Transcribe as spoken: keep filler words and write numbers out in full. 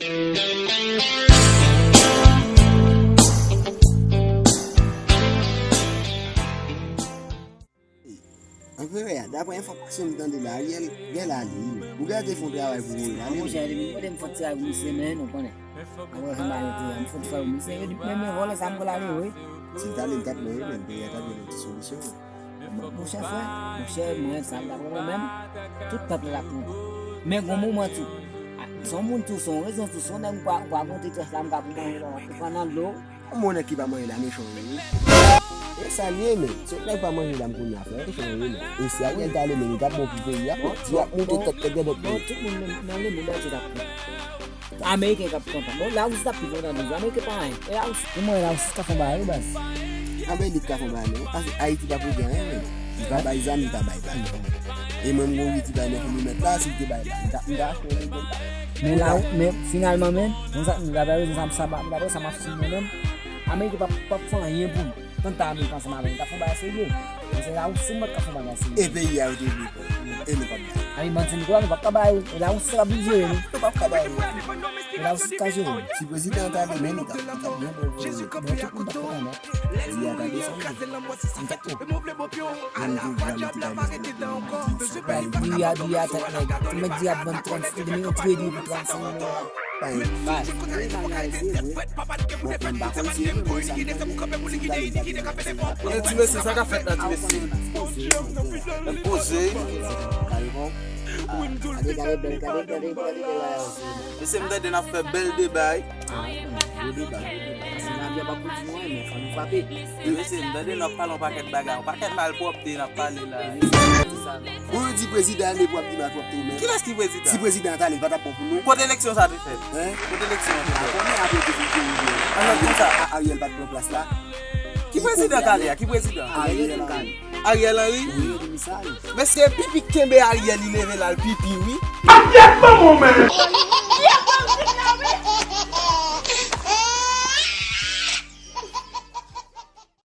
Anperè a, daprè enfòmasyon m tande la, Ariel gen la li. Ou genlè te fè yon travay pou Ariel. Monchè, depi m kote m fè yon travay pou misye, men nou konnen. Apre jan bagay yo te ye a, m fè yon travay pou misye, epi men, men vòlè sa m pral ale, wi. Si l t ale, l t ap mò, wi, men peyi a t ap gen yon ti solisyon. Monchè frè, monchè, mwen, sa m ta pran mwen menm, tout pèp la t ap pran. Men gon moman tou, a, se yon moun tou, se yon rezon tou, se yon nèg ou pa, ou pa konte trè sa m ka pou manje la, ou pa nan dlo. Yon moun ki pa manje la, mechan wi. E sa l ye, men. Se yon nèg pa manje la m kounye a, frè, mechan wi, men. E si Ariel t ale, men, li t ap bon pou peyi a. Li ap moute tèt, tèt, tèt, tèt. Bon, tout moun nan, nan lemonn antye t ap pran. Ameriken k ap kontan. Bon, Larisi t ap pi kontan toujou. Ameriken pa anyen. E Larisi. Pou mwen, Larisi ka fè yon bagay, wi, baz. Anben, li ka fè yon bagay, non. Paske Ayiti pa pou gen anyen, men. Li pa bay zam, li pa bay bal. E mwen, m gon ri ti bay nèf milimèt la, si li te bay bal, m ta, m ta achte yon de bal. Men la, men finalman, men, mwen sa, daprè rezon sa, sa, daprè sa m ap suiv mwen menm, Ameriken p ap, p ap fè anyen pou nou. Tan ta Ameriken ansanm avè nou, ta fè yon bagay serye. Men se Larisi sèlman k ka fè yon bagay serye. E peyi a yo te vle pran. E nou p ap bay. Ayi, Martinique la, nou p ap ka ba yo. E Larisi k ap vin jere nou. Nou p ap ka ba yo. E Larisi k ka jere nou. Si prezidan an ta vle, men nou t ap, nou t ap byen bon pou yo. Men tout moun t ap kontan, non. Di a ta desann. Li fèt tou. Menm tou, grann ti bagay. Di a, di a, tèt nèg. Ou mèt di a vann trannsenk, li menm yon tredi pou trannsenk dola. Bay. Bay. Bon, m pa konn si, men sa m tande. E ti mesye, sa k ap fèt la, ti mesye? N ap poze. Gade, gade, gade, gade, gade, gade, gade, gade. Mesye, m tande n ap fè bèl deba, wi. Ah, gwo deba, gwo deba. Paske lavi a p ap kontinye, men fò nou frape. Men mesye, m tande n ap pale yon pakèt bagay, yon pakèt malpwòpte n ap pale la. Bon, yo di prezidan ale pou ap di malpwòpte ou menm. Kilès ki prezidan? Si prezidan an t ale, li pa t ap bon pou nou. Kote eleksyon sa te fèt? Hein? Kote eleksyon an te fèt? Konnen apre yo te fin kouri byen. An lòt konsa. A-, Ariel pa t pran plas la. Ki prezidan k ale a? Ki prezidan? Ariel Henry. Ariel Henry? Wi, yo te di sa, wi. Mesye, pipi kenbe Ariel, li leve l al pipi, wi. Asyèt manman w, men!